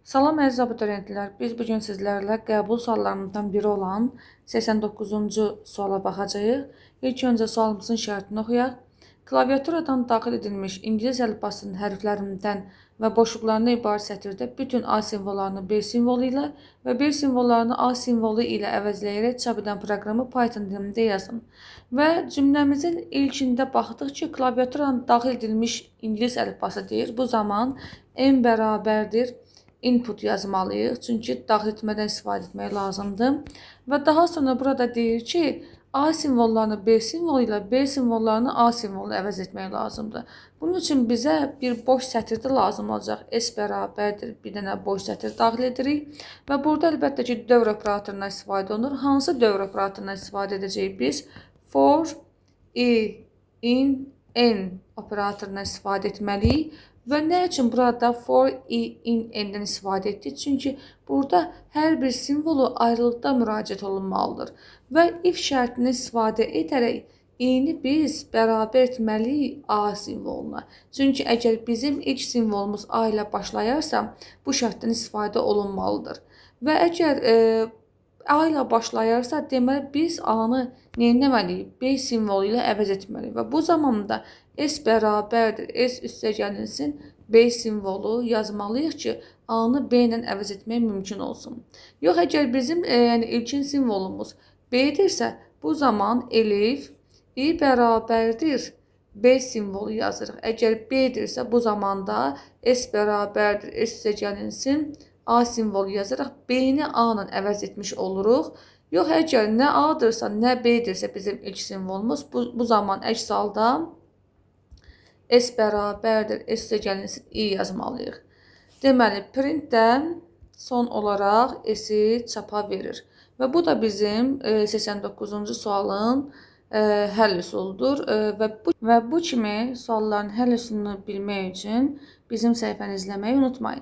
Salam əziz abituriyentlər, biz bu gün sizlərlə qəbul suallarından biri olan 89-cu suala baxacağıq. İlk öncə sualımızın şərtini oxuyaq. Klaviaturadan daxil edilmiş ingilis əlifbasının hərflərindən və boşluqlarından ibarət sətirdə bütün A simvollarını B simvolu ilə və B simvollarını A simvolu ilə əvəzləyərək çap edən proqramı Python dilində yazın. Və cümləmizin ilkində baxdıq ki, klaviaturadan daxil edilmiş ingilis əlifbası deyir. Bu zaman M bərabərdir input yazmalıyıq. Çünki daxil etmədən istifadə etmək lazımdır. Və daha sonra burada deyir ki, A simvollarını B simvolu ilə B simvollarını A simvolu əvəz etmək lazımdır. Bunun üçün bizə bir boş sətir də lazım olacaq. S bərabərdir. Bir dənə boş sətir daxil edirik. Və burada əlbəttə ki, dövr operatorundan istifadə olunur. Hansı dövr operatorundan istifadə edəcəyik biz? For, i, in, n operatorundan istifadə etməliyik. Və nə üçün burada for, i, in, n-dən istifadə etdik? Çünki burada hər bir simvolu ayrılıqda müraciət olunmalıdır. Və if şərtini istifadə edərək i-ni biz bərabər etməliyik A simvoluna. Çünki əgər bizim ilk simvolumuz A ilə başlayarsa, bu şərtdən istifadə olunmalıdır. Və əgər A ilə başlayarsa, deməli biz A-nı nə etməliyik? B simvolu ilə əvəz etməliyik. Və bu zamanda S bərabərdir. S üstə gəlinsin B simvolu yazmalıyıq ki, A-nı B ilə əvəz etmək mümkün olsun. Yox, əgər bizim yəni ilkin simvolumuz B-dirsə, bu zaman elif I bərabərdir B simvolu yazırıq. Əgər B-dirsə, bu zamanda S bərabərdir. S üstə gəlinsin A simvolu yazaraq B-ni A ilə əvəz etmiş oluruq. Yox, əgər nə A-dırsa, nə B-dirsə bizim ilk simvolumuz, bu zaman əks halda S bərabərdir. S üstə gəlinsin I yazmalıyıq. Deməli, print də son olaraq S-i çapa verir. Və bu da bizim 89-cu sualın həll üsuludur. Və bu kimi sualların həll üsulunu bilmək üçün bizim səhifəni izləməyi unutmayın.